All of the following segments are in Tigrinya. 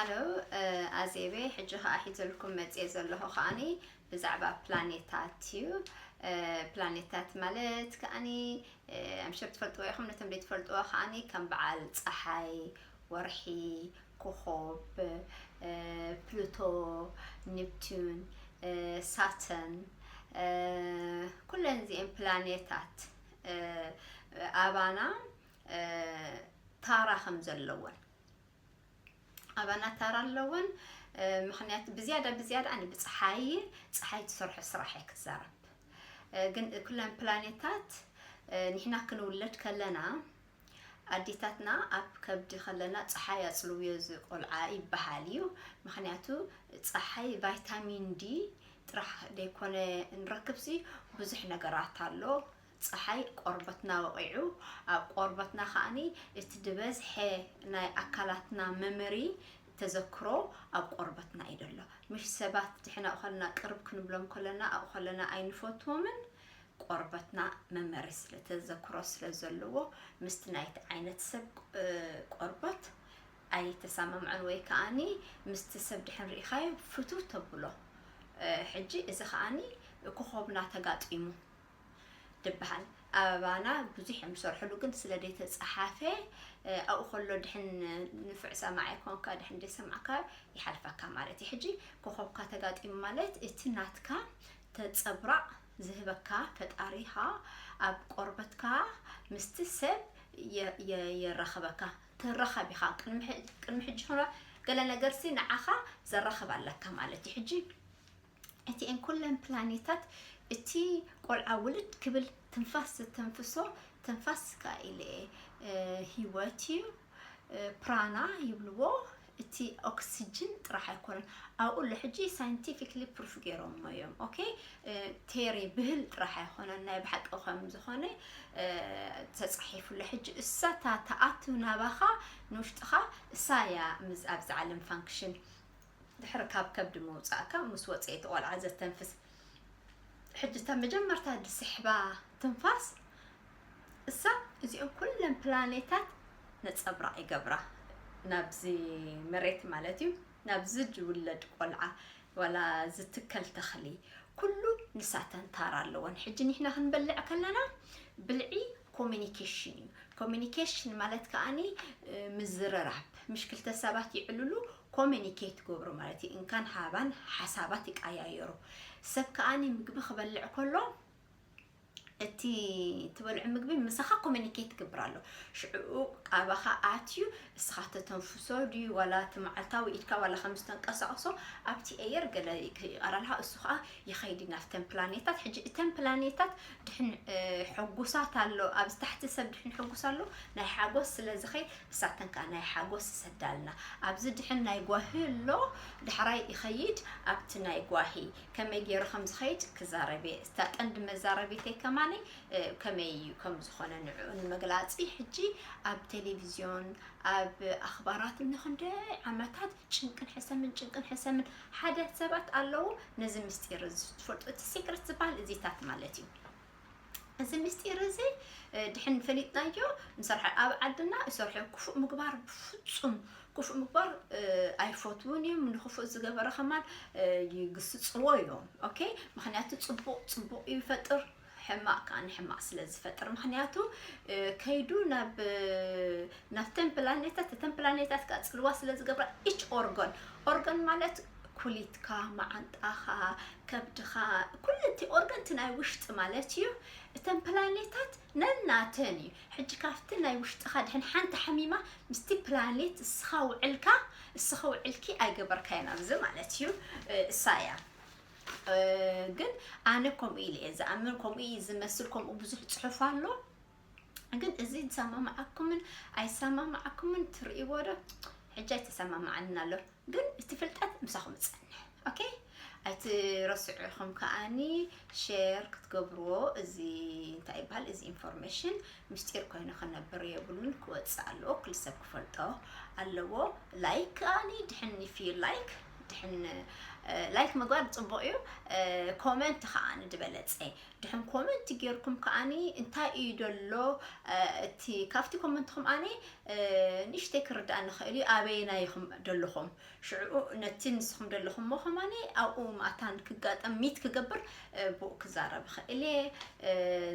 ሃሎ፣ ኣዜበ። ሕጂ ከዓ ሒዘልኩም መፅየ ዘለኹ ከዓኒ ብዛዕባ ፕላኔታት እዩ። ፕላኔታት ማለት ከዓኒ፣ ኣምሽር ትፈልጥዎ ኢኹም። ነቶም ዘይትፈልጥዎ ከዓኒ ከም በዓል ፀሓይ፣ ወርሒ፣ ኮኾብ፣ ፕሉቶ፣ ኔፕቱን፣ ሳተርን፣ ኩለን እዚኤን ፕላኔታት ኣባና ታራ ከም ዘለወን፣ ኣባና ታራ ኣለወን። ምክንያቱ ብዝያዳ ብዝያዳ ኣነ ብፀሓይ፣ ፀሓይ ትሰርሖ ስራሕ እየ ክዛረብ። ግን ኩለን ፕላኔታት ንሕና ክንውለድ ከለና ኣዴታትና ኣብ ከብዲ ከለና ፀሓይ ኣፅልውዮ ዝቆልዓ ይበሃል እዩ። ምክንያቱ ፀሓይ ቫይታሚን ዲ ጥራሕ ዘይኮነ ንረክብሲ፣ ብዙሕ ነገራት ኣሎ። ፀሓይ ቆርበትና ወቒዑ፣ ኣብ ቆርበትና ከዓኒ እቲ ዝበዝሐ ናይ ኣካላትና መመሪ ተዘክሮ ኣብ ቆርበትና እዩ ዘሎ። ምሽ ሰባት ድሕን ኣብኡ ከለና ቅርብ ክንብሎም ከለና ኣብኡ ከለና ኣይንፈትዎምን። ቆርበትና መመሪ ስለ ተዘክሮ ስለ ዘለዎ ምስቲ ናይቲ ዓይነት ሰብ ቆርበት ኣይተሰማምዐን ወይ ከዓኒ ምስቲ ሰብ ድሕን ርኢኻዮ ፍትው ተብሎ። ሕጂ እዚ ከዓኒ ኮኾብና ተጋጢሙ ድበሃል። ኣበባና ብዙሕ እዮም ዝሰርሕሉ፣ ግን ስለ ዘይተፀሓፈ ኣብኡ ከሎ ድሕን ንፍዕ ሰማዒ ኮንካ ድሕን ዘይሰማዕካ ይሓልፈካ ማለት እዩ። ሕጂ ኮኾብካ ተጋጢሙ ማለት እቲ ናትካ ተፀብራቕ ዝህበካ ፈጣሪኻ ኣብ ቆርበትካ ምስቲ ሰብ የራኸበካ። ትራኸብ ኢኻ። ቅድሚ ሕጂ ኾነ ገለ ነገርሲ ንዓኻ ዘራኽብ ኣለካ ማለት እዩ። ሕጂ እቲኤን ኩለን ፕላኔታት እቲ ቆልዓ ውልድ ክብል ትንፋስ ዝተንፍሶ ትንፋስ ከኣ ኢለ ህይወት እዩ። ፕራና ይብልዎ። እቲ ኦክስጅን ጥራሕ ኣይኮነን ኣብኡ ኣሎ። ሕጂ ሳይንቲፊክሊ ፕሩፍ ገይሮሞ እዮም። ኦኬ፣ ቴሪ ብህል ጥራሕ ኣይኮነን፣ ናይ ብሓቂ ከም ዝኾነ ተፃሒፉ ኣሎ። ሕጂ እሳ እታ ተኣቱ ናባኻ ንውሽጥኻ እሳ እያ ኣብዚ ዓለም ፋንክሽን ድሕሪ ካብ ከብዲ ምውፃእካ ምስ ወፀ እቲ ቆልዓ ዘተንፍስ። ሕጂ እታ መጀመርታ ዝስሕባ ትንፋስ እሳ እዚኦም ኩለን ፕላኔታት ነፀብራቕ ይገብራ ናብዚ መሬት ማለት እዩ። ናብዚ ዝውለድ ቆልዓ ዋላ ዝትከል ተኽሊ ኩሉ ንሳተን ታራ ኣለወን። ሕጂ ንሕና ክንበልዕ ከለና ብልዒ ኮሚኒኬሽን እዩ። ኮሚኒኬሽን ማለት ከዓኒ ምዝርራብ፣ ምሽ ክልተ ሰባት ይዕልሉ ኮሚኒኬት ይገብሩ ማለት እዩ። እንካን ሃባን ሓሳባት ይቀያየሩ። ሰብ ከዓኒ ምግቢ ክበልዕ ከሎ እቲ ትበልዑ ምግቢ ምሳኻ ኮሚኒኬት ይገብር ኣሎ። ሽዑ ኣባኻ ኣትዩ እስኻ ተተንፍሶ ድዩ ዋላ እቲ መዓልታዊ ኢድካ ዋላ ከም ዝተንቀሳቕሶ ኣብቲ ኤየር ገለ ይቀራልካ፣ እሱ ከዓ ይኸይድ ናብተን ፕላኔታት። ሕጂ እተን ፕላኔታት ድሕን ሕጉሳት ኣሎ፣ ኣብዚ ታሕቲ ሰብ ድሕን ሕጉስ ኣሎ፣ ናይ ሓጎስ ስለ ዝኸይድ እሳተን ከዓ ናይ ሓጎስ ይሰዳልና። ኣብዚ ድሕን ናይ ጓሂ ኣሎ፣ ዳሕራይ ይኸይድ ኣብቲ ናይ ጓሂ። ከመይ ገይሩ ከም ዝኸይድ ክዛረብ እየ። እታ ቀንዲ መዛረቢተይ ከማኒ ከመይ እዩ ከም ዝኾነ ንዕኡ ንምግላፂ። ሕጂ ኣብ ቴሌቪዝዮን ኣብ ኣኽባራት ንክንደይ ዓመታት ጭንቅን ሕሰምን ጭንቅን ሕሰምን ሓደ ሰባት ኣለዉ ነዚ ምስጢር እዚ ትፈልጡ። እቲ ሲክሬት ዝበሃል እዚታት ማለት እዩ። እዚ ምስጢር እዚ ድሕን ፈሊጥናዮ ንሰርሐ። ኣብ ዓድና ይሰርሐ ክፉእ ምግባር ብፍፁም ክፉእ ምግባር ኣይፈትውን እዮም። ንክፉእ ዝገበረ ከማን ይግስፅዎ እዮም። ኦኬ፣ ምክንያቱ ፅቡቕ ፅቡቕ እዩ ይፈጥር፣ ሕማቕ ከዓ ንሕማቕ ስለ ዝፈጥር። ምክንያቱ ከይዱ ናብ ናብተን ፕላኔታት፣ እተን ፕላኔታት ከዓ ፅልዋ ስለ ዝገብራ ኢች ኦርጋን፣ ኦርጋን ማለት ኩሊትካ፣ መዓንጣኻ፣ ከብድኻ፣ ኩሉ እቲ ኦርጋን እቲ ናይ ውሽጢ ማለት እዩ። እተን ፕላኔታት ነናተን እዩ። ሕጂ ካብቲ ናይ ውሽጥኻ ድሕን ሓንቲ ሓሚማ ምስቲ ፕላኔት እስኻ ውዕልካ እስኻ ውዕልኪ ኣይገበርካዮን ኣብዚ ማለት እዩ። እሳ እያ። ግን ኣነ ከምኡ ኢለ እየ ዝኣምን፣ ከምኡ እዩ ዝመስል፣ ከምኡ ብዙሕ ፅሑፍ ኣሎ። ግን እዚ ዝሰማማዓኩምን ኣይሰማማዓኩምን ትርእይዎ ዶ? ሕጂ ኣይተሰማማዓንን ኣሎ፣ ግን እቲ ፍልጠት ምሳኹም ይፀንሕ። ኦኬ፣ ኣይትረስዑ ኢኹም ከዓኒ ሼር ክትገብርዎ። እዚ እንታይ ይበሃል? እዚ ኢንፎርሜሽን ምስጢር ኮይኑ ክነብር የብሉን፣ ክወፅእ ኣለዎ፣ ኩሉ ሰብ ክፈልጦ ኣለዎ። ላይክ ከዓኒ ድሕን ፊ ላይክ ድሕን ላይክ ምግባር ፅቡቅ እዩ። ኮመንት ከዓ ንድበለፀ ድሕን ኮመንት ጌርኩም ከዓኒ እንታይ እዩ ደሎ እቲ ካብቲ ኮመንትኩም ኣነ ንእሽተይ ክርዳእ ንኽእል እዩ ኣበየናይ ኢኹም ደለኹም። ሽዑ ነቲ ንስኹም ደለኹሞ ከማኒ ኣብኡ ማእታን ክጋጠም ሚት ክገብር ብኡ ክዛረብ ይኽእል እየ።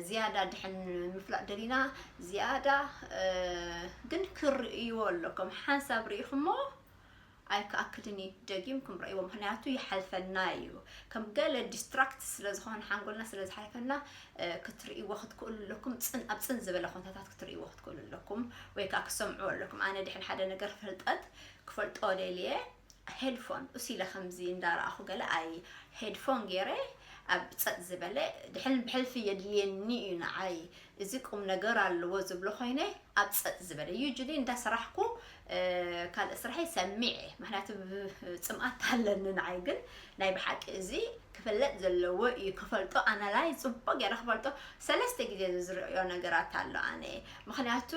ዝያዳ ድሕን ምፍላጥ ደሊና ዝያዳ ግን ክርእይዎ ኣለኩም ሓንሳብ ርኢኹሞ ኣይከኣክልን እዩ ደጊምኩም ረእይዎ ምክንያቱ ይሓልፈና እዩ። ከም ገለ ዲስትራክት ስለዝኾነ ሓንጎልና ስለዝሓልፈና ክትርእይዎ ክትክእሉ ኣለኩም። ፅን ኣብ ፅን ዝበለ ኩነታት ክትርእይዎ ክትክእሉ ኣለኩም። ወይ ከዓ ክሰምዑ ኣለኩም ኣነ ድሕን ሓደ ነገር ፍልጠት ክፈልጦ ደልየ ሄድፎን እሱ ኢለ ከምዚ እንዳረኣኹ ገለ ኣይ ሄድፎን ገይረ ኣብ ፀጥ ዝበለ ድሕን ብሕልፊ የድልየኒ እዩ ንዓይ እዚ ቁም ነገር ኣለዎ ዝብሎ ኮይነ ኣብ ፀጥ ዝበለ ዩጅሊ እንዳሰራሕኩ ካልእ ስራሐይ ሰሚዐ ምክንያቱ ፅምኣት ኣለኒ ንዓይ ግን ናይ ብሓቂ እዚ ክፈለጥ ዘለዎ እዩ ክፈልጦ ኣናላይ ፅቡቅ ገይረ ክፈልጦ ሰለስተ ግዜ ዝዝርዮ ነገራት ኣሎ ኣነ ምክንያቱ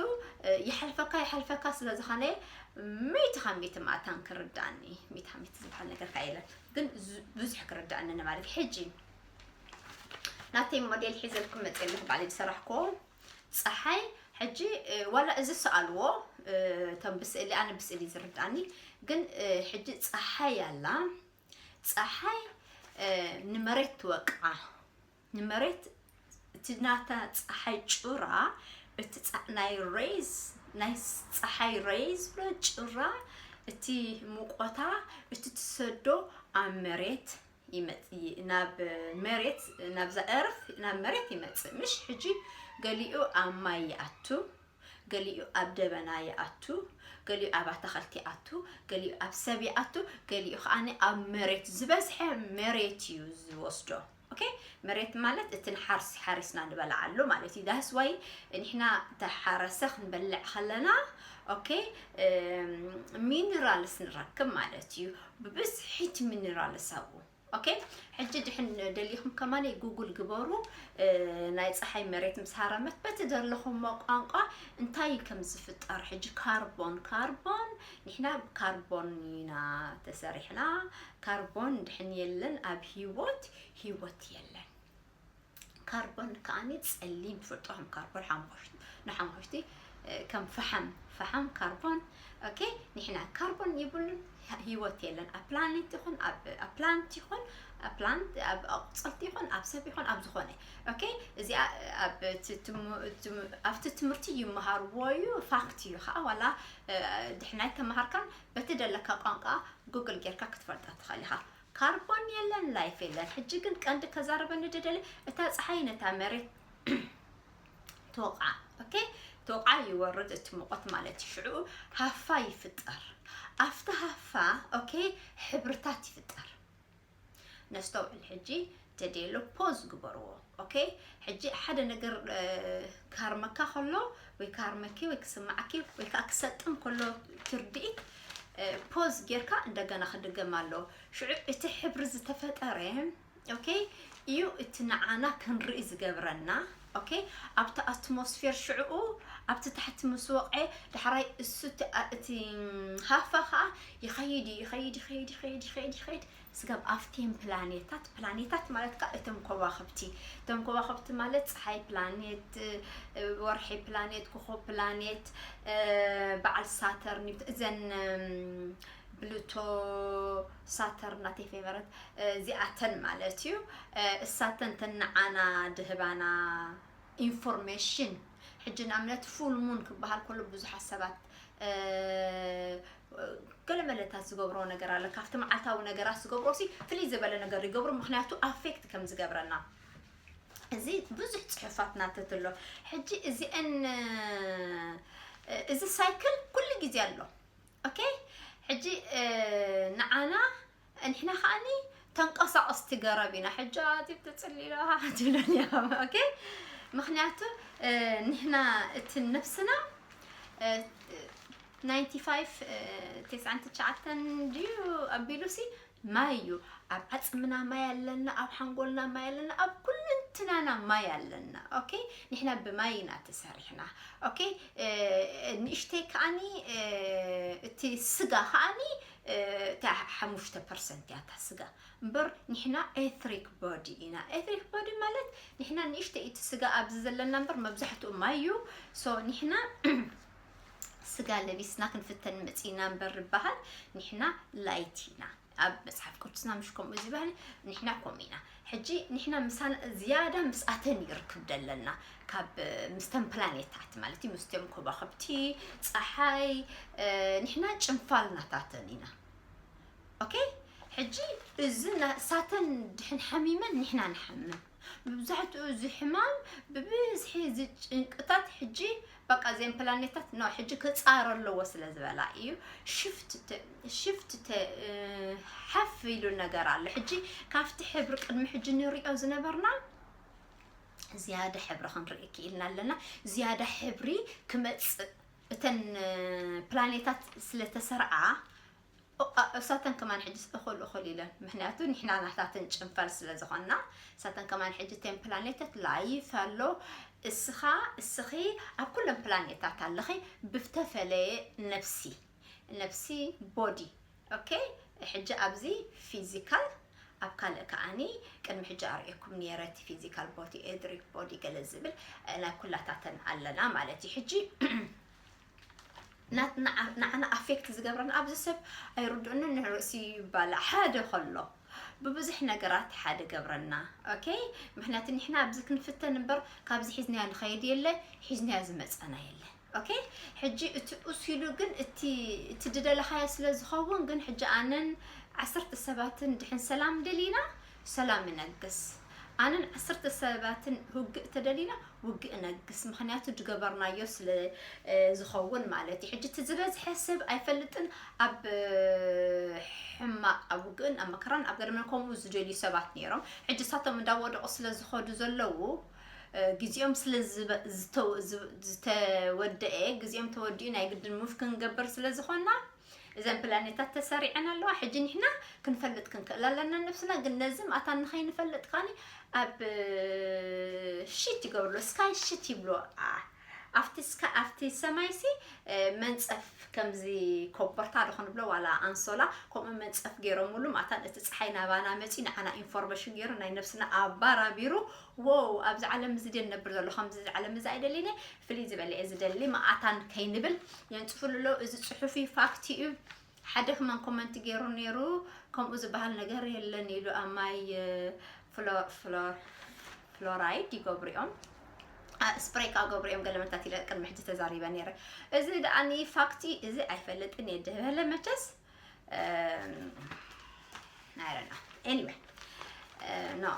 ይሓልፈካ ይሓልፈካ ስለዝኾነ ሚቲ ካብ ሚቲ ማእታን ክርዳእኒ ሚቲ ካብ ሚቲ ዝበሃል ነገር ከ የለን ግን ብዙሕ ክርዳእኒ ማለት ሕጂ ናተይ ሞዴል ሒዘልኩም መፅእ ኣለኹ ባዕለይ ዝሰራሕክዎ ፀሓይ ሕጂ ዋላ እዚ ሰኣልዎ እቶም ብስእሊ ኣነ ብስእሊ ዝርዳእኒ ግን ሕጂ ፀሓይ ኣላ ፀሓይ ንመሬት ትወቅዓ ንመሬት እቲ ናታ ፀሓይ ጩራ እቲ ናይ ሬይዝ ናይ ፀሓይ ሬይዝ ብሎ ጭራ እቲ ሙቆታ እቲ ትሰዶ ኣብ መሬት ይመፅእ ናብ መሬት ናብዛ እርፍ ናብ መሬት ይመፅእ ምሽ ሕጂ ገሊኡ ኣብ ማይ ይኣቱ ገሊኡ ኣብ ደበና ይኣቱ ገሊኡ ኣብ ኣታኸልቲ ይኣቱ ገሊኡ ኣብ ሰብ ይኣቱ ገሊኡ ከዓ ኣብ መሬት ዝበዝሐ መሬት እዩ ዝወስዶ okay መሬት ማለት እቲ ንሓርስ ሓሪስና ንበልዓሉ ማለት እዩ that's why ንሕና ተሓረሰ ክንበልዕ ከለና okay minerals ንረክብ ማለት እዩ ብብዝሒት minerals ኣብኡ okay ሕጂ ድሕን ደሊኹም ከማን ጉግል ግበሩ ናይ ፀሓይ መሬት ምስ ሃረመት በቲ ዘለኹሞ ቋንቋ እንታይ ከም ዝፍጠር ሕጂ ካርቦን ካርቦን ንሕና ካርቦን ኢና ተሰሪሕና ካርቦን ድሕን የለን ኣብ ሂወት ሂወት የለን ካርቦን ከዓኒ ፀሊም ትፈልጦ ከም ካርቦን ንሓሙሽቲ ከም ፈሓም ፈሓም ካርቦን okay ንሕና ካርቦን ይብሉን ህይወት የለን ኣብ ፕላኔት ይኹን ኣብ ፕላንት ይኹን ኣብ ፕላንት ኣብ ኣቁፅልቲ ይኹን ኣብ ሰብ ይኹን ኣብ ዝኾነ okay እዚኣ ኣብቲ ትምህርቲ ይመሃርዎ እዩ ፋክት እዩ ከዓ ዋላ ድሕናይ ተመሃርካን በቲ ደለካ ቋንቋ ጉግል ጌርካ ክትፈልጣ ትኽእል ኢኻ ካርቦን የለን ላይፍ የለን ሕጂ ግን ቀንዲ ከዛረበኒ ደደሊ እታ ፀሓይ ነታ መሬት ትወቕዓ okay ትወቕዓ ይወርድ እቲ ሙቐት ማለት እዩ ሽዑ ሃፋ ይፍጠር ኣብቲ ሃፋ okay ሕብርታት ይፍጠር ነስተውዕል ሕጂ ተደሎ ፖዝ ግበርዎ okay ሕጂ ሓደ ነገር ክሃርመካ ከሎ ወይ ክሃርመኪ ወይ ክስማዓኪ ወይ ከዓ ክሰጥም ከሎ ትርድኢት ፖዝ ጌርካ እንደገና ክድገም ኣሎ ሽዑ እቲ ሕብሪ ዝተፈጠረ okay እዩ እቲ ንዓና ክንርኢ ዝገብረና okay ኣብቲ ኣትሞስፌር ሽዕኡ ኣብቲ ታሕቲ ምስ ወቕዐ ዳሕራይ እሱ እቲ ሃፋ ከዓ ይኸይድ እዩ ይኸይድ ይኸይድ ይኸይድ ይኸይድ ይኸይድ ስጋብ ኣብቴን ፕላኔታት ፕላኔታት ማለት ከዓ እቶም ከዋኽብቲ እቶም ከዋኽብቲ ማለት ፀሓይ ፕላኔት ወርሒ ፕላኔት ኮኾብ ፕላኔት በዓል ሳተርን እዘን ብሉቶ ሳተር ናተይ ፌቨረት እዚኣተን ማለት እዩ እሳተን ተናዓና ድህባና ኢንፎርሜሽን ሕጂ ንኣብነት ፉል ሙን ክበሃል ከሎ ብዙሓት ሰባት ገለመለታት ዝገብሮ ነገር ኣለ ካብቲ መዓልታዊ ነገራት ዝገብሮ ሲ ፍልይ ዝበለ ነገር ይገብሩ ምክንያቱ ኣፌክት ከም ዝገብረና እዚ ብዙሕ ፅሑፋት ናተትሎ ሕጂ እዚአን እዚ ሳይክል ኩሉ ግዜ ኣሎ okay ሕጂ ንዓና ንሕና ከዓኒ ተንቀሳቐስቲ ገረብ ኢና ሕጂ ኣትብ ትፅሊሎ ትብለኒ okay ምክንያቱ ንሕና እቲ ነብስና ናይንቲ ፋይቭ ተስዓን ትሽዓተን ድዩ ኣቢሉሲ ማይ እዩ ኣብ ዓፅምና ማይ ኣለና ኣብ ሓንጎልና ማይ ኣለና ኣብ ኩልንትናና ማይ ኣለና okay ንሕና ብማይ ኢና ተሰሪሕና okay ንእሽተይ ከዓኒ እቲ ስጋ ከዓኒ እታ ሓሙሽተ ፐርሰንት እያ እታ ስጋ። እምበር ንሕና ኤትሪክ ቦዲ ኢና። ኤትሪክ ቦዲ ማለት ንሕና ንእሽተይ እቲ ስጋ ኣብዚ ዘለና እምበር መብዛሕትኡ ማይ እዩ። ሶ ንሕና ስጋ ለቢስና ክንፍተን መጺና እምበር ይበሃል፣ ንሕና ላይት ኢና። ኣብ መጽሓፍ ቅዱስና ምሽ ከምኡ ዝበሃል፣ ንሕና ከምኡ ኢና። ሕጂ ንሕና ምሳና ዝያዳ ምስኣተን ይርክብ ደለና ካብ ምስተን ፕላኔታት ማለት እዩ፣ ምስቶም ከዋኽብቲ፣ ፀሓይ፣ ንሕና ጭንፋል ናታተን ኢና። ኦኬ፣ ሕጂ እዚ ሳተን ድሕን ሓሚመን ንሕና ንሓምም። መብዛሕትኡ እዚ ሕማም ብብዝሒ እዚ ጭንቅታት ሕጂ በቃ እዘን ፕላኔታት ኖ ሕጂ ክፃረ ኣለዎ ስለ ዝበላ እዩ። ሽፍት ሽፍት ሓፍ ኢሉ ነገር ኣሎ። ሕጂ ካብቲ ሕብሪ ቅድሚ ሕጂ ንሪኦ ዝነበርና ዝያዳ ሕብሪ ክንርኢ ክኢልና ኣለና። ዝያዳ ሕብሪ ክመፅእ እተን ፕላኔታት ስለተሰርዓ እሳተን ከማን ሕጂ እኹል እኹል ኢለን፣ ምክንያቱ ንሕና ናታተን ጭንፈል ስለ ዝኾንና። እሳተን ከማን ሕጂ እተን ፕላኔታት ላይፍ ኣሎ። እስኻ እስኺ ኣብ ኩለን ፕላኔታት ኣለኺ ብዝተፈለየ ነብሲ፣ ነብሲ ቦዲ። ኦኬ፣ ሕጂ ኣብዚ ፊዚካል፣ ኣብ ካልእ ከዓኒ ቅድሚ ሕጂ ኣርእየኩም ነይረ፣ እቲ ፊዚካል ቦዲ፣ ኤትሪክ ቦዲ ገለ ዝብል ናይ ኩላታተን ኣለና ማለት እዩ። ሕጂ ናትና ንዓና ኣፌክት ዝገብረና ኣብዚ ሰብ ኣይርድኡንን ንርእሲ ይባላዕ ሓደ ከሎ ብብዙሕ ነገራት ሓደ ገብረና። ኦኬ፣ ምክንያቱ ንሕና ኣብዚ ክንፍተን እምበር ካብዚ ሒዝናዮ ንኸይድ የለ፣ ሒዝናዮ ዝመፀና የለ። ኦኬ፣ ሕጂ እቲ ኡስ ኢሉ ግን እቲ እቲ ድደለኻዮ ስለ ዝኸውን ግን ሕጂ ኣነን ዓሰርተ ሰባትን ድሕን ሰላም ደሊና ሰላም እነግስ። ኣነን ዓሰርተ ሰባትን ውግእ ተደሊና ውግእ እነግስ፣ ምክንያቱ ድገበርናዮ ስለ ዝኸውን ማለት እዩ። ሕጂ እቲ ዝበዝሐ ሰብ ኣይፈልጥን ኣብ ሕማቕ ኣብ ውግእን ኣብ መከራን ኣብ ገደመን ከምኡ ዝደልዩ ሰባት ነይሮም። ሕጂ እሳቶም እንዳወደቑ ስለ ዝኸዱ ዘለዉ ግዜኦም ስለ ዝተወደኤ፣ ግዜኦም ተወዲኡ ናይ ግድን ሙቭ ክንገብር ስለ ዝኾንና እዘን ፕላኔታት ተሰሪዐን ኣለዋ። ሕጂ ንሕና ክንፈልጥ ክንክእል ኣለና ነብስና። ግን ነዚ ማእታን ንኸይንፈልጥ ካኒ ኣብ ሽት ይገብርሎ፣ ስካይ ሽት ይብሎ። ኣብቲ ሰማይሲ መንፀፍ ከምዚ ኮቦርታ ዶ ክንብሎ ዋላ ኣንሶላ ከምኡ መንፀፍ ገይሮምሉ ማእታን እቲ ፀሓይ ናባና መፂኡ ንዓና ኢንፎርሜሽን ገይሩ ናይ ነብስና ኣባራቢሩ። ዎው፣ ኣብዚ ዓለም እዚ ድየ ንነብር ዘሎ፣ ከምዚ እዚ ዓለም እዚ ኣይደሊነ፣ ፍልይ ዝበለ እየ ዝደሊ ማኣታን ከይንብል የንፅፍሉ ኣለዉ። እዚ ፅሑፍ እዩ፣ ፋክት እዩ። ሓደ ከማን ኮመንት ገይሩ ነይሩ፣ ከምኡ ዝበሃል ነገር የለን ኢሉ ኣማይ ፍሎራይድ ይገብሩ እዮም፣ ስፕሬይ ከዓ ገብሩ እዮም ገለመታት ኢለ ቅድሚ ሕጂ ተዛሪበ ነይረ። እዚ ደኣኒ ፋክት እዩ፣ እዚ ኣይፈልጥን እየ ድበለ መቸስ I don't know. Anyway, no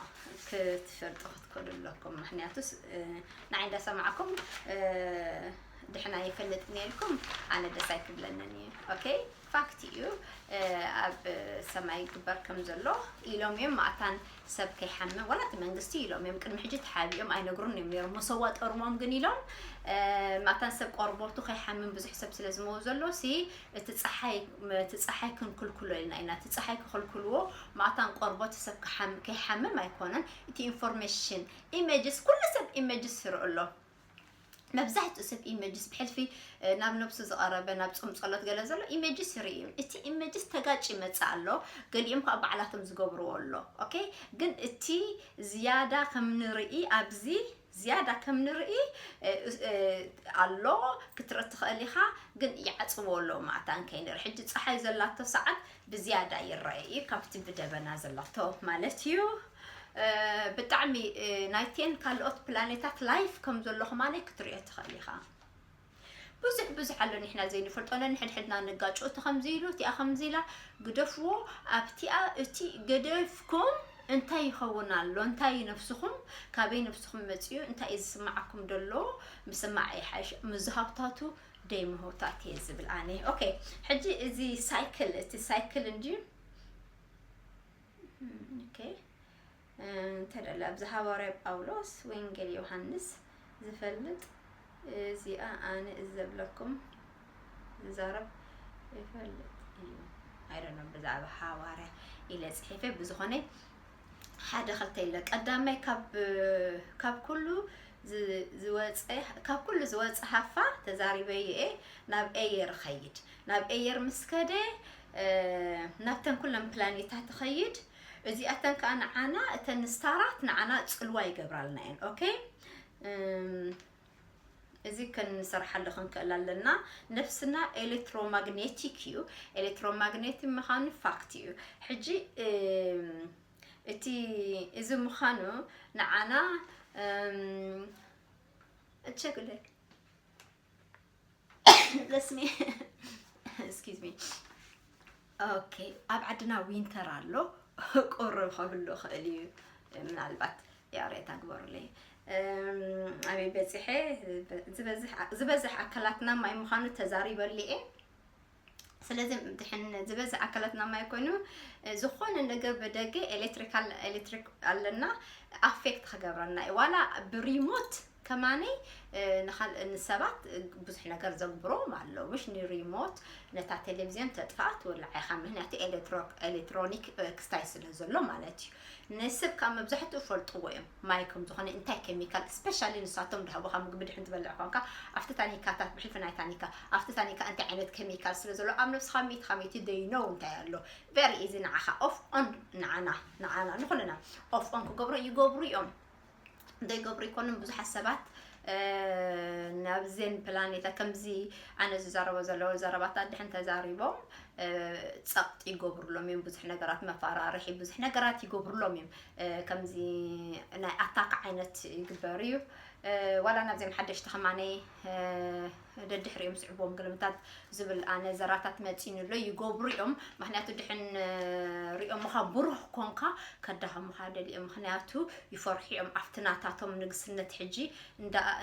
ክትፈልጡ ክትክእሉ ኣለኩም። ምክንያቱስ ንዓይ እንዳሰማዕኩም ድሕና ይፈልጥ ነልኩም ኣነ ደስ ኣይክብለንን እዩ። ኦኬ፣ ፋክት እዩ። ኣብ ሰማይ ግበር ከም ዘሎ ኢሎም እዮም ማእታን ሰብ ከይሓምም፣ ዋላ እቲ መንግስቲ ኢሎም እዮም ቅድሚ ሕጂ ተሓቢኦም ኣይነግሩን እዮም ነይሮም። መሰዋ ጠርሞም ግን ኢሎም ማእታን ሰብ ቆርቦቱ ከይሓምም ብዙሕ ሰብ ስለ ዝመው ዘሎ ሲ እቲ ፀሓይ እቲ ፀሓይ ክንክልክሎ ኢልና ኢና። እቲ ፀሓይ ክኽልክልዎ ማእታን ቆርቦት ሰብ ከይሓምም ኣይኮነን። እቲ ኢንፎርሜሽን ኢሜጅስ ኩሉ ሰብ ኢሜጅስ ይርኢ ኣሎ። መብዛሕትኡ ሰብ ኢሜጅስ ብሕልፊ ናብ ነብሱ ዝቐረበ ናብ ፆም ፀሎት ገለ ዘሎ ኢሜጅስ ይርኢ እዩ። እቲ ኢሜጅስ ተጋጭ ይመፅእ ኣሎ። ገሊኦም ከዓ ባዕላቶም ዝገብርዎ ኣሎ። ኦኬ፣ ግን እቲ ዝያዳ ከም ንርኢ ኣብዚ ዝያዳ ከም ንርኢ ኣሎ ክትርኢ ትኽእል ኢኻ። ግን ይዓፅዎ ኣለዉ ማእታን ከይንርኢ። ሕጂ ፀሓይ ዘላቶ ሰዓት ብዝያዳ ይረአ እዩ ካብቲ ብደበና ዘላቶ ማለት እዩ። ብጣዕሚ ናይቴን ካልኦት ፕላኔታት ላይፍ ከም ዘሎ ከማነይ ክትሪኦ ትኽእል ኢኻ። ብዙሕ ብዙሕ ኣሎ ንሕና ዘይንፈልጦ ነንሕድሕድና ንጋጭ። እቲ ከምዚ ኢሉ እቲኣ ከምዚ ኢላ ግደፍዎ። ኣብቲኣ እቲ ገደፍኩም እንታይ ይኸውን ኣሎ እንታይ እዩ ነብስኹም ካበይ ነብስኹም መፅኡ እንታይ እዩ ዝስማዓኩም ደሎ ምስማዕ ይሓይሽ ምዝሃውታቱ ደይ ምህውታት እየ ዝብል ኣነ። ኦኬ፣ ሕጂ እዚ ሳይክል እቲ ሳይክል እንድዩ። ኦኬ፣ እንተደለ ኣብዚ ሃዋርያ ጳውሎስ ወንጌል ዮሃንስ ዝፈልጥ እዚኣ ኣነ እዘብለኩም ዝዛረብ ይፈልጥ እዩ። ኣይደኖ ብዛዕባ ሃዋርያ ኢለ ፅሒፈ ብዝኾነ ሓደ ክልተ ኢለ ቀዳማይ ካብ ካብ ኩሉ ዝወፀ ካብ ኩሉ ዝወፀ ሃፋ ተዛሪበ እየ ናብ ኤየር ኸይድ ናብ ኤየር ምስ ከደ ናብተን ኩለን ፕላኔታት ትኸይድ። እዚኣተን ከዓ ንዓና፣ እተን ስታራት ንዓና ፅልዋ ይገብራልና እየን። ኦኬ፣ እዚ ክንሰርሓሉ ክንክእል ኣለና። ነፍስና ኤሌክትሮማግኔቲክ እዩ። ኤሌክትሮማግኔቲክ ምዃኑ ፋክት እዩ። ሕጂ እቲ እዚ ምዃኑ ንዓና እቸግለ ለስሚ፣ excuse me። ኦኬ፣ ኣብ ዓድና ዊንተር ኣሎ። ቁርብ ከብሎ ክእል እዩ። ምናልባት ያሬት ኣግበሩለይ። ኣበይ በፂሐ? ዝበዝሕ ኣካላትና ማይ ምዃኑ ተዛሪበሉ እየ። ስለዚ ድሕን ዝበዝሕ ኣካላትና ማይ ኮይኑ፣ ዝኾነ ነገር ብደገ ኤሌክትሪካል ኤሌክትሪክ ኣለና፣ ኣፌክት ክገብረና እዩ። ዋላ ብሪሞት ከማነይ ንኻልእ ንሰባት ብዙሕ ነገር ዘግብሮም ኣለዉ። ምሽ ንሪሞት ነታ ቴሌቪዝዮን ተጥፋኣ ትወልዓ ኢኻ፣ ምክንያቱ ኤሌክትሮኒክ ክስታይ ስለ ዘሎ ማለት እዩ። ንስብ ካብ መብዛሕትኡ ፈልጥዎ እዮም ማይ ከም ዝኾነ፣ እንታይ ኬሚካል፣ ስፔሻሊ ንሳቶም ድሃቡኻ ምግቢ ድሕን ትበልዕ ኮንካ፣ ኣብቲ ታኒካታት ብሕልፊ ናይ ታኒካ ኣብቲ ታኒካ እንታይ ዓይነት ኬሚካል ስለ ዘሎ ኣብ ነብስኻ ሚእቲ ካብ ሚእቲ ደይነው እንታይ ኣሎ። ቨሪ ኢዚ ንዓኻ ኦፍ ኦን፣ ንዓና ንዓና ንኹልና ኦፍ ኦን ክገብሩ ይገብሩ እዮም። ዘይገብሩ ይኮኑን ብዙሓት ሰባት ናብዘን ፕላኔታ ከምዚ ኣነ ዝዛረቦ ዘለዉ ዘረባታት ድሕን ተዛሪቦም ጸቕጢ ይገብሩሎም እዮም። ብዙሕ ነገራት መፈራርሒ ብዙሕ ነገራት ይገብሩሎም እዮም። ከምዚ ናይ ኣታክ ዓይነት ይግበር እዩ። ዋላ ናብዚኦም ሓደሽቲ ከማነይ ደድሕሪኦም ስዕብዎም ግልምታት ዝብል ኣነ ዘራታት መፂኑ ኣሎ ይገብሩ እዮም። ምክንያቱ ድሕን ሪኦምኻ ብሩህ ኮንካ ከዳኸሙኻ ደልዮም። ምክንያቱ ይፈርሑ እዮም ኣብቲ ናታቶም ንግስነት ሕጂ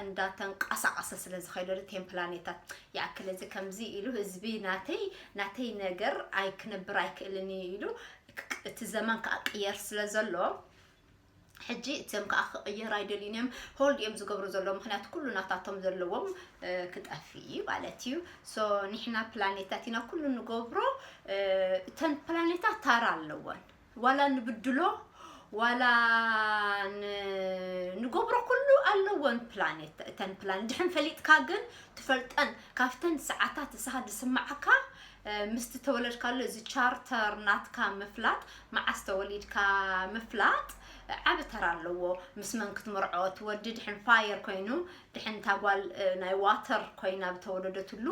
እንዳተንቀሳቀሰ ስለ ዝኸይደሉ ቴን ፕላኔታት ይኣክል እዚ ከምዚ ኢሉ ህዝቢ ናተይ ናተይ ነገር ኣይክነብር ኣይክእልን እዩ ኢሉ እቲ ዘመን ከዓ ቅየር ስለ ዘሎ ሕጂ እቲም ከዓ ክቕየር ኣይደልዩን እዮም። ሆልድ እዮም ዝገብሩ ዘለዉ ምክንያቱ ኩሉ ናታቶም ዘለዎም ክጠፍእ ማለት እዩ። ሶ ንሕና ፕላኔታት ኢና ኩሉ ንገብሮ። እተን ፕላኔታት ታራ ኣለወን። ዋላ ንብድሎ ዋላ ንገብሮ ኩሉ ኣለወን ፕላኔት። እተን ፕላኔት ድሕን ፈሊጥካ ግን ትፈልጠን ካብተን ሰዓታት እሳኻ ዝስማዓካ ምስቲ ተወለድካሉ እዚ ቻርተር ናትካ ምፍላጥ፣ መዓስ ተወሊድካ ምፍላጥ ዓቢ ተራ ኣለዎ። ምስ መን ክትምርዖ፣ እቲ ወዲ ድሕን ፋየር ኮይኑ፣ ድሕን እታ ጓል ናይ ዋተር ኮይና ብተወለደትሉ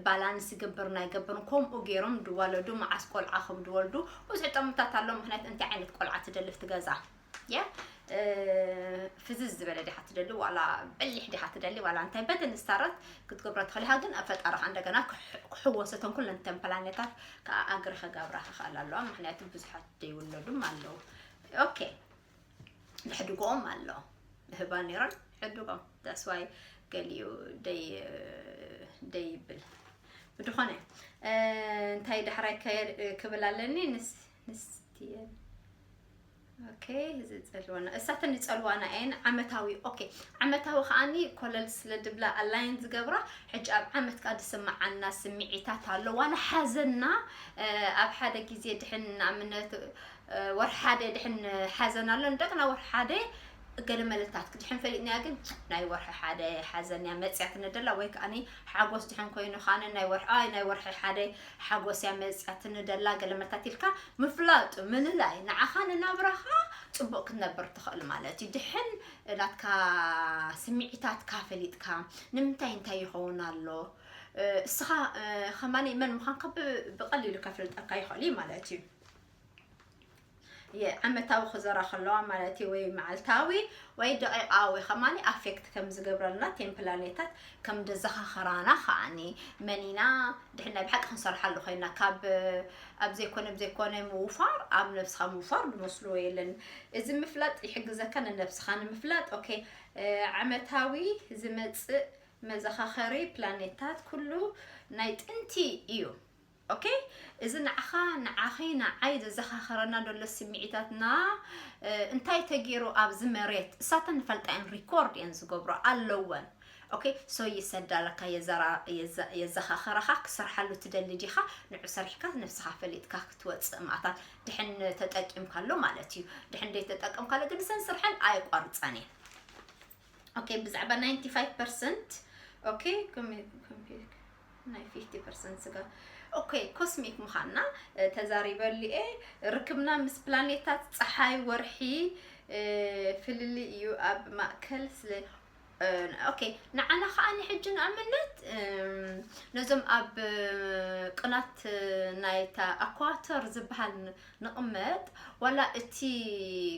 ባላንስ ይገብር ናይ ገብርን ከምኡ ገይሮም ድዋለዱ፣ መዓስ ቆልዓ ከም ድወልዱ ብዙሕ ጠምታት ኣሎ። ምክንያት እንታይ ዓይነት ቆልዓ ትደልፍ ትገዛ የ ፍዝዝ ዝበለ ዲኻ ትደሊ ዋላ በሊሕ ዲኻ ትደሊ ዋላ እንታይ በተን ስታረት ክትገብሮ ትኽእል ኢኻ። ግን ፈጣሪኻ እንደገና ክሕወሰተን ኩለን ተን ፕላኔታት ከዓ ኣግሪ ከጋብራ ክኽእል ኣለዋ። ምክንያቱ ብዙሓት ደይውለዱም ኣለዉ። ኦኬ፣ ንሕድጎም ኣሎ ህባ ነይሮን ሕድጎም that's why ገሊኡ ደይ ደይብል ብድኾነ እንታይ ዳሕራይ ክብል ኣለኒ ንስ ንስትየን ኦኬ፣ ዝጸልወና እሳተን ዝጸልዋና እየን ዓመታዊ። ኦኬ፣ ዓመታዊ ከዓኒ ኮለል ስለ ድብላ ኣላይን ዝገብራ ሕጂ ኣብ ዓመት ከኣ ዝስምዓና ስምዒታት ኣሎ። ዋላ ሓዘንና ኣብ ሓደ ግዜ ድሕን ንኣብነት ወርሒ ሓደ ድሕን ሓዘን ኣሎ፣ እንደገና ወርሒ ሓደ ገለ መለታት ክድሕን ፈሊጥናያ ግን ናይ ወርሒ ሓደ ሓዘን እያ መጽያ ትነደላ ወይ ከዓኒ ሓጎስ ድሕን ኮይኑ ከዓኒ ናይ ወርሒ ኣይ ናይ ወርሒ ሓደ ሓጎስ እያ መጽያ ትንደላ ገለ መለታት ኢልካ ምፍላጡ ምልላይ ንዓኻ ንናብራኻ ጽቡቕ ክትነብር ትኽእል ማለት እዩ። ድሕን ናትካ ስምዒታትካ ፈሊጥካ ንምንታይ እንታይ ይኸውን ኣሎ እስኻ ከማኒ መን ምዃንካ ብቐሊሉ ከፍልጠካ ይኽእል እዩ ማለት እዩ። ዓመታዊ ክዘራ ከለዋ ማለት እዩ ወይ መዓልታዊ ወይ ደቂቃዊ ከማኒ ኣፌክት ከም ዝገብረልና ቴን ፕላኔታት ከም ደዘኻኸራና ከዓኒ መኒና ድሕን ናይ ብሓቂ ክንሰርሓሉ ኮይና ካብ ኣብ ዘይኮነ ብዘይኮነ ምውፋር ኣብ ነብስኻ ምውፋር ዝመስልዎ የለን። እዚ ምፍላጥ ይሕግዘካ ንነብስኻ ንምፍላጥ። ኦኬ፣ ዓመታዊ ዝመጽእ መዘኻኸሪ ፕላኔታት ኩሉ ናይ ጥንቲ እዩ። ኦኬ፣ እዚ ንዓኻ ንዓኺ ንዓይ ዘዘኻኸረና ዘሎ ስምዒታትና እንታይ ተገይሩ ኣብዚ መሬት እሳተን ንፈልጣ እየን ሪኮርድ እየን ዝገብሮ ኣለወን። ኦኬ፣ ሶ ይሰዳለካ የዘኻኸረኻ ክሰርሓሉ ትደሊ ዲኻ ንዑ ሰሪሕካ ነብስኻ ፈሊጥካ ክትወፅእ ማእታት ድሕን ተጠቂምካሉ ማለት እዩ። ድሕን ደይ ተጠቀምካሉ ግን ሰን ስርሐን ኣይቋርፀን እየን። ኦኬ፣ ብዛዕባ ናይንቲ ፋይቭ ፐርሰንት ኦኬ፣ ኮምፒ- ኮምፒ- ናይ ፊፍቲ ፐርሰንት ስጋ ኦኬ፣ ኮስሚክ ምዃንና ተዛሪበሉ እየ። ርክብና ምስ ፕላኔታት፣ ፀሓይ፣ ወርሒ ፍልልይ እዩ። ኣብ ማእከል ስለ ኦኬ፣ ንዓና ከዓ ንሕጂ ንኣብነት ነዞም ኣብ ቅናት ናይታ ኣኳተር ዝበሃል ንቕመጥ፣ ዋላ እቲ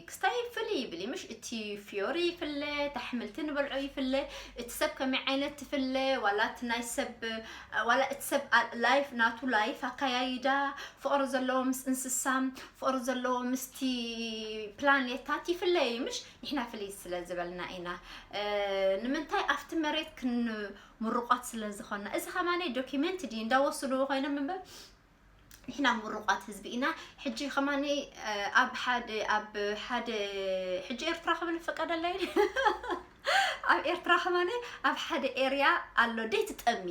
ክስታይ ፍልይ ይብል እዩ፣ ምሽ? እቲ ፍዮሪ ይፍለ፣ እቲ ኣሕምልቲ ንበልዖ ይፍለ፣ እቲ ሰብ ከመይ ዓይነት ትፍለ፣ ዋላ እቲ ናይ ሰብ ዋላ እቲ ሰብ ላይፍ ናቱ ላይፍ ኣካያይዳ፣ ፍቕሪ ዘለዎ ምስ እንስሳ፣ ፍቕሪ ዘለዎ ምስቲ ፕላኔታት ይፍለ እዩ፣ ምሽ? ንሕና ፍልይ ስለ ዝበልና ኢና። ንምንታይ ኣብቲ መሬት ክንምርቋት ስለ ዝኾንና። እዚ ከማነይ ዶኪመንት ድዩ እንዳወስድዎ ኮይኖም እምበር ንሕና ምሩቋት ህዝቢ ኢና። ሕጂ ከማኒ ኣብ ሓደ ኣብ ሓደ ሕጂ ኤርትራ ክብል ፈቀደለይ ኣብ ኤርትራ ከማኒ ኣብ ሓደ ኤርያ ኣሎ ደይ ትጠሚ።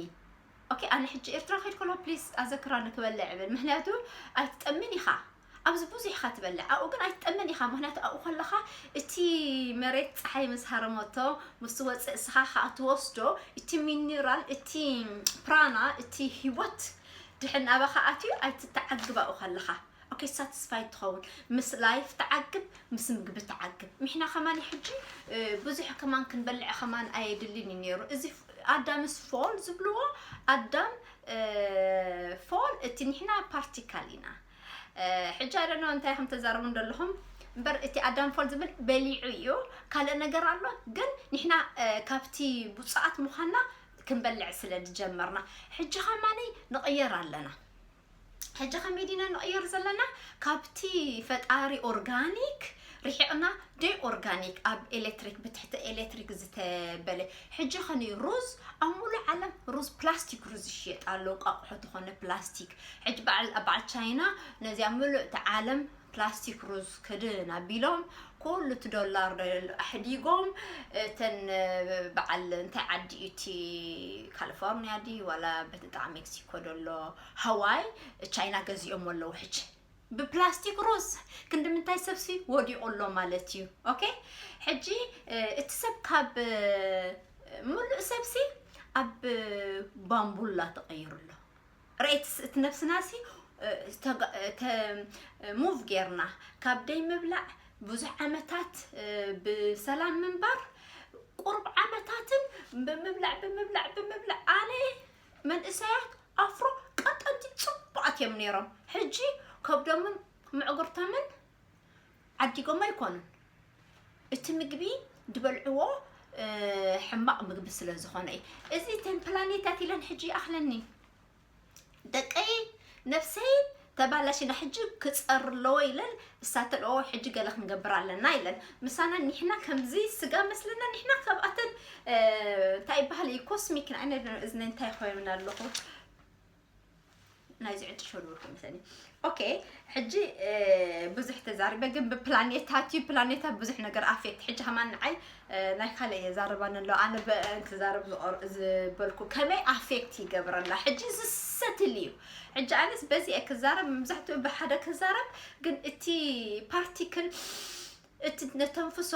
ኦኬ፣ ኣነ ሕጂ ኤርትራ ከይድ ከሎ ፕሊስ ኣዘክራኒ ክበልዕ እብል፣ ምክንያቱ ኣይትጠምን ኢኻ። ኣብዚ ብዙሕ ኢኻ ትበልዕ፣ ኣብኡ ግን ኣይትጠምን ኢኻ። ምክንያቱ ኣብኡ ከለኻ እቲ መሬት ፀሓይ ምስ ሃረመቶ ምስ ትወፅእ እስኻ ከዓ ትወስዶ እቲ ሚኒራል፣ እቲ ፕራና፣ እቲ ህይወት ድሕን ናባኻ ኣትዩ ኣይትተዓግብ ኣብኡ ከለኻ። ኦኬ፣ ሳቲስፋይድ ትኸውን። ምስ ላይፍ ተዓግብ፣ ምስ ምግቢ ተዓግብ። ምሕና ከማን ሕጂ ብዙሕ ከማን ክንበልዕ ከማን ኣየድልን እዩ ነይሩ። እዚ ኣዳምስ ፎል ዝብልዎ ኣዳም ፎል እቲ ንሕና ፓርቲካል ኢና። ሕጂ ኣደኖ እንታይ ከም ተዛረቡ እንደለኹም እምበር እቲ ኣዳም ፎል ዝብል በሊዑ እዩ። ካልእ ነገር ኣሎ ግን ንሕና ካብቲ ብፁዓት ምዃንና ክንበልዕ ስለ ዝጀመርና ሕጂ ከማኒ ንቕየር ኣለና። ሕጂ ከመይ ዲና ንቕየር ዘለና? ካብቲ ፈጣሪ ኦርጋኒክ ርሒቕና ደይ ኦርጋኒክ ኣብ ኤሌክትሪክ ብትሕቲ ኤሌክትሪክ ዝተበለ። ሕጂ ከኒ ሩዝ ኣብ ሙሉእ ዓለም ሩዝ ፕላስቲክ ሩዝ ይሽየጥ ኣሎ፣ ቃቑሖ ዝኾነ ፕላስቲክ። ሕጂ በዓል በዓል ቻይና ነዚኣ ሙሉእ እቲ ዓለም ፕላስቲክ ሩዝ ክድን ኣቢሎም ኩሉ እቲ ዶላር ኣሕዲጎም እተን በዓል እንታይ ዓዲ እዩ እቲ ካሊፎርኒያ ድዩ ዋላ በቲ ጣዕ ሜክሲኮ ደሎ ሃዋይ ቻይና ገዚኦም ኣለዉ። ሕጂ ብፕላስቲክ ሩዝ ክንዲ ምንታይ ሰብሲ ወዲቑ ኣሎ ማለት እዩ። ኦኬ፣ ሕጂ እቲ ሰብ ካብ ሙሉእ ሰብሲ ኣብ ባምቡላ ተቐይሩ ኣሎ። ርኤት እቲ ነብስናሲ ሙቭ ጌርና ካብ ደይ ምብላዕ ብዙሕ ዓመታት ብሰላም ምንባር ቁሩብ ዓመታትን ብምብላዕ ብምብላዕ ብምብላዕ ኣነ መንእሰያት ኣፍሮ ቀጠንቲ ጽቡቓት እዮም ነይሮም። ሕጂ ከብዶምን ምዕጉርቶምን ዓዲጎም ኣይኮኑን። እቲ ምግቢ ዝበልዕዎ ሕማቕ ምግቢ ስለ ዝኾነ እዩ። እዚ ተን ፕላኔታት ኢለን ሕጂ ይኣኽለኒ ደቀይ ነፍሰይ ተባላሽና ሕጂ ክፀር ኣለዎ ኢለን እሳተልኦ ሕጂ ገለ ክንገብር ኣለና ኢለን ምሳና ኒሕና ከምዚ ስጋ መስለና ኒሕና ካብኣተን እንታይ ይበሃል እዩ ኮስሚክ ንዓይነ እዝነ እንታይ ኮይምና ኣለኹ ናይዚ ዕጭ ሸድወርኩ መሰኒ ኦኬ ሕጂ ብዙሕ ተዛሪበ ግን ብፕላኔታት እዩ ፕላኔታት ብዙሕ ነገር ኣፌክት ሕጂ ከማን ንዓይ ናይ ካልእ እየ ዛረባ ነሎ ኣነ ክዛረብ ዝበልኩ ከመይ ኣፌክት ይገብረላ ሕጂ ዝሰትል እዩ ሕጂ ኣነስ በዚ እየ ክዛረብ መብዛሕትኡ ብሓደ ክዛረብ ግን እቲ ፓርቲክል እቲ ነተንፍሶ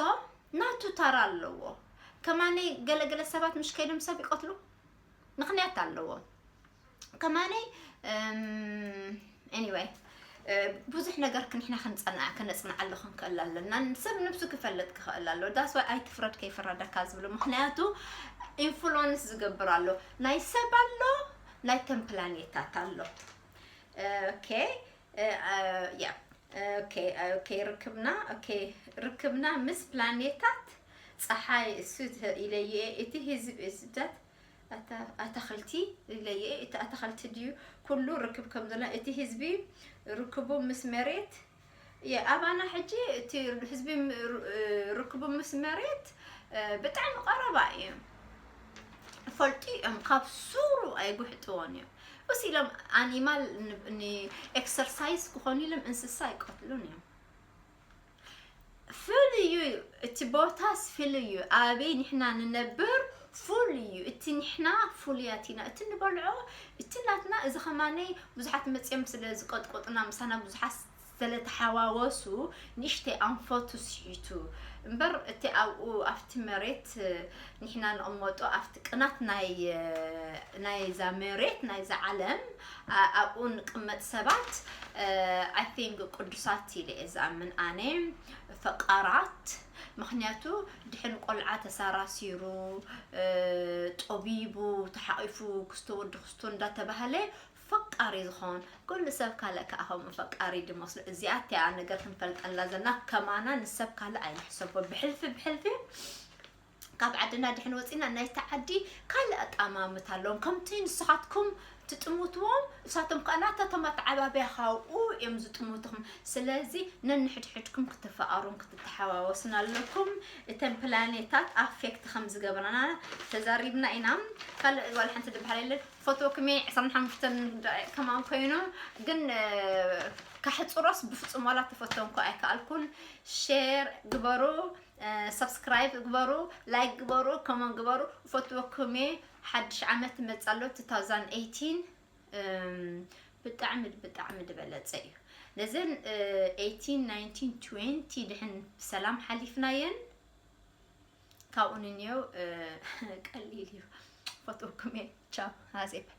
ናቱ ታራ ኣለዎ ከማነይ ገለገለ ሰባት ምሽ ከይዶም ሰብ ይቀትሉ ምክንያት ኣለዎ ከማነይ anyway ብዙሕ ነገር ክንሕና ክንፀንዓ ከነፅንዓሉ ክንክእል ኣለና ሰብ ነብሱ ክፈልጥ ክኽእል ኣሎ ዳስዋይ ኣይትፍረድ ከይፍረደካ ዝብሉ ምክንያቱ ኢንፍሉንስ ዝገብር ኣሎ ናይ ሰብ ኣሎ ናይ ተን ፕላኔታት ኣሎ ኦኬ ያ ኦኬ ኦኬ ርክብና ኦኬ ርክብና ምስ ፕላኔታት ፀሓይ እሱ ኢለየ እቲ ህዝብ ህዝብታት ኣታኽልቲ ኢለየ እቲ ኣታኽልቲ ድዩ ኩሉ ርክብ ከም ዘሎ እቲ ህዝቢ ርክቡ ምስ መሬት ኣባና ሕጂ እቲ ህዝቢ ርክቡ ምስ መሬት ብጣዕሚ ቀረባ እዩ ፈልጡ እዮም ካብ ሱሩ ኣይጉሕጥዎን እዮም እስ ኢሎም ኣኒማል ንኤክሰርሳይዝ ክኾኑ ኢሎም እንስሳ ኣይቀትሉን እዮም ፍል እዩ እቲ ቦታስ ፍል እዩ ኣበይ ንሕና ንነብር ፉል እዩ እቲ ንሕና ፉልያት ኢና እቲ ንበልዖ እቲ ናትና እዚ ከማነይ ብዙሓት መፅኦም ስለ ዝቀጥቆጥና ምሳና ብዙሓት ስለተሓዋወሱ ንእሽተይ ኣንፈቱ ስሒቱ እምበር፣ እቲ ኣብኡ ኣብቲ መሬት ንሕና ንቕመጦ ኣብቲ ቅናት ናይ ናይዛ መሬት ናይዛ ዓለም ኣብኡ ንቅመጥ ሰባት I think ቅዱሳት ኢለ እየ ዝኣምን ኣነ፣ ፈቃራት። ምክንያቱ ድሕን ቆልዓ ተሳራሲሩ፣ ጠቢቡ፣ ተሓቂፉ፣ ክስቶ ወዲ ክስቶ እንዳተባሃለ ፈቃሪ ዝኸውን ኩሉ ሰብ ካልእ ከኣ ከምኡ ፈቃሪ ድመስሎ። እዚኣ እቲኣ ነገር ክንፈልጠላ ዘለና ከማና ንሰብ ካልእ ኣይንሕሰቦ። ብሕልፊ ብሕልፊ ካብ ዓድና ድሕን ወፂና ናይቲ ዓዲ ካልእ ኣጣማምታ ኣለዎም። ከምቲ ንስኻትኩም ትጥምትዎም እሳቶም ከዓ ናታቶም ኣተዓባብያ ካብኡ እዮም ዝጥምቱኹም። ስለዚ ነንሕድሕድኩም ክትፈቃሩን ክትተሓዋወስን ኣለኩም። እተን ፕላኔታት ኣፌክት ከም ዝገብራና ተዛሪብና ኢና። ካልእ ዋላ ሓንቲ ድበሃል የለን። ፈትወኩም እየ። ዕስራን ሓሙሽተን ደቂቕ ከማን ኮይኑ ግን ካሕፅሮስ ብፍፁም ዋላ ተፈተንኩ ኣይከኣልኩን። ሼር ግበሩ፣ ሰብስክራይብ ግበሩ፣ ላይክ ግበሩ፣ ከመን ግበሩ። ፈትወኩም እየ። ሓድሽ ዓመት ይመፅእ ኣሎ two thousand eighteen። ብጣዕሚ ብጣዕሚ ዝበለፀ እዩ። ነዘን eighteen nineteen twenty ድሕን ብሰላም ሓሊፍናየን። ካብኡ ንንየው ቀሊል እዩ። ፈትወኩም እየ። ቻው። ሃዜብ።